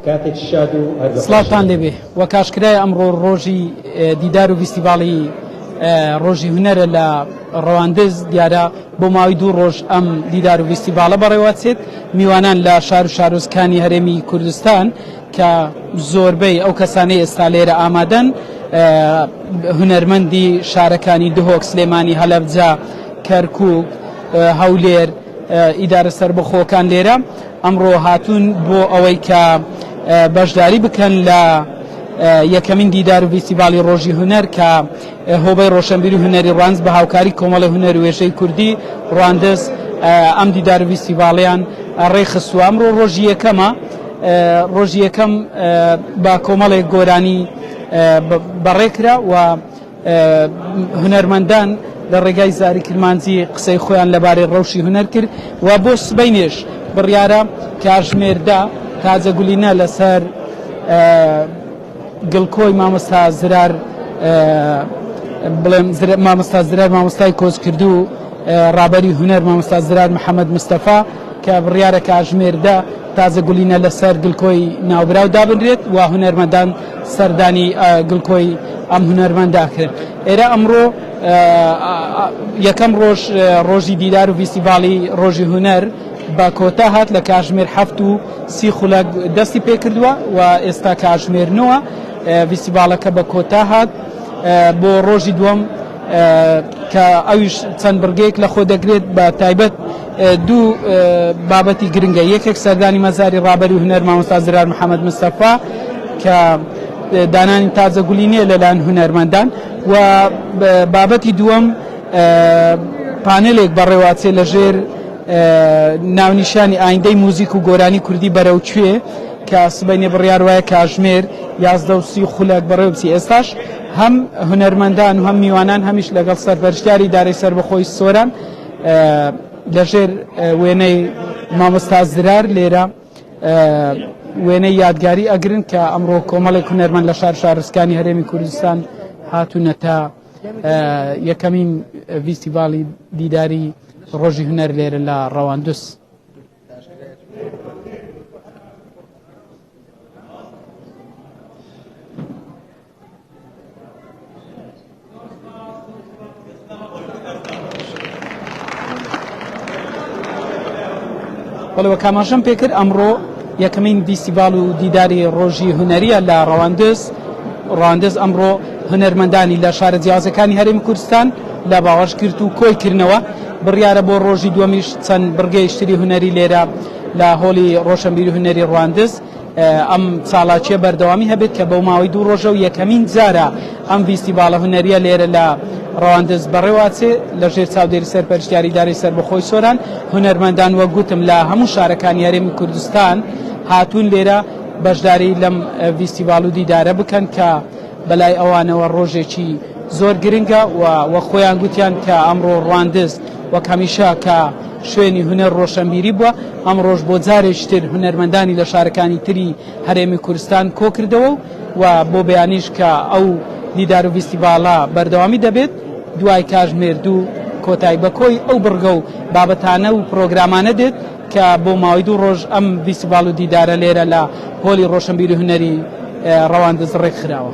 کاتێکی شاد و هەر بە سڵاوتان خۆشی. لێبێ. وەک ئاشکرایە ئەمڕۆ ڕۆژی دیدار و ڤیستیڤاڵی ڕۆژی هونەرە لە ڕەواندز، دیارە بۆ ماوەی دوو ڕۆژ ئەم دیدار و ڤیستیڤاڵە بەڕێوەچێت. میوانان لە شار و شارۆچکانی هەرێمی کوردستان کە زۆربەی ئەو کەسانەی ئێستا لێرە ئامادەن هونەرمەندی شارەکانی دهۆک، سلێمانی، هەلەبجە، کەرکوک، هەولێر، ئیدارە سەربەخۆکان لێرە ئەمڕۆ هاتوون بۆ ئەوەی کە بەشداری بکەن لە یەکەمین دیدار و ڤیستیڤاڵی ڕۆژی هونەر کە هۆبەی ڕۆشنبیری هونەری ڕواندز بە هاوکاری کۆمەڵی هونەر و وێژەی کوردی ڕواندز ئەم دیدار و ڤیستیڤاڵیان ڕێکخستووە. ئەمڕۆ ڕۆژی یەکەمە، ڕۆژی یەکەم بە کۆمەڵێک گۆرانی بەڕێکرا و هونەرمەندان لە ڕێگای زاری کرمانجی قسەی خۆیان لەبارەی ڕەوشی هونەر کرد و بۆ سبەینێش بڕیارە کاژمێر دە تاجەگوڵینە لەسەر گڵکۆی مامۆستا زرار بڵێم مامۆستا زرار مامۆستای کۆچکردوو ڕابەری هونەر مامۆستا زرار محەممەد مستەفا کە بڕیارە کاژمێر دە تازە گوڵینە لەسەر گڵکۆی ناوبراو دابنرێت و هونەرمەندان سەردانی گڵکۆی ئەم هونەرمەندە ئەکرێن. ئێرە ئەمڕۆ یەکەم ڕۆژ ڕۆژی دیدار و ڤیستیڤاڵی ڕۆژی هونەر بە کۆتا هات لە کاژمێر 7:30 دەستی پێکردووە و ئێستا کاژمێر نۆە ڤیستیڤاڵەکە بە کۆتا هات بۆ ڕۆژی دووەم کە ئەویش چەند بڕگەیەک لە خۆ دەگرێت بە تایبەت دوو بابەتی گرنگە، یەکێک سەردانی مەزاری ڕابەری هونەر مامۆستا زرار محەمەد مستەفا کە دانانی تازە گولی نییە لەلایەن هونەرمەندان و بابەتی دووەم پانێلێک بەڕێواچێ لەژێر ناونیشانی ئایندەی موزیک و گۆرانی کوردی بەرەو کوێ کە سبەینێ بڕیار وایە کاژمێر 11:30 بەڕێوە بچی. ئێستاش هەم هونەرمەندان و هەم میوانان هەمیش لەگەڵ سەرپەرشتیاری ئیدارەی سەربەخۆی سۆران لەژێر وێنەی مامۆستا زرار لێرە وێنەی یادگاری ئەگرن کە ئەمڕۆ کۆمەڵێک هونەرمەند لە شار شارستانی هەرێمی کوردستان هاتوونەتە یەکەمین ڤیستیڤاڵی دیداری ڕۆژی هونەر لێرە لە ڕەواندز. بەڵێ وەک ئاماژەم پێکرد ئەمڕۆ یەکەمین ڤیستیڤاڵ و دیداری ڕۆژی هونەریە لە ڕەواندز ڕەواندز ئەمڕۆ هونەرمەندانی لە شارە جیاوازەکانی هەرێمی کوردستان لە باوەش گرت و کۆی کردنەوە بڕیارە بۆ ڕۆژی دووەمیش چەند بڕگەیشتری هونەری لێرە لە هۆڵی ڕۆشنبیری هونەری ڕواندز ئەم چالاکیە بەردەوامی هەبێت کە بەو ماوەی دوو ڕۆژە و یەکەمین جارە ئەم ڤیستیڤاڵە هونەریە لێرە لە ڕەواندز بەڕێوەئەچێ لە ژێر چاودێری سەرپەرشتیاری ئیدارەی سەربەخۆی سۆران هونەرمەندان وەک گوتم لە هەموو شارەکانی هەرێمی کوردستان هاتوون لێرە بەشداری لەم ڤیستیڤاڵ و دیدارە بکەن کە بەلای ئەوانەوە ڕۆژێکی زۆر گرنگە و وەک خۆیان گوتیان کە ئەمڕۆ ڕواندز وەک هەمیشە کە شوێنی هونەر ڕۆشەنبیری بووە، ئەمڕۆش بۆ جارێکی تر هونەرمەندانی لە شارەکانی تری هەرێمی کوردستان کۆکردەوە و بۆ بەیانیش کە ئەو دیدار و ڤیستیڤاڵە بەردەوامی دەبێت دوای کاژمێر دوو کۆتایی بە کۆی ئەو بڕگە و بابەتانە و پرۆگرامانە دێت کە بۆ ماوەی دوو ڕۆژ ئەم ڤیستیڤاڵ و دیدارە لێرە لە هۆلی ڕۆشنبیری هونەری ڕەواندز ڕێکخراوە.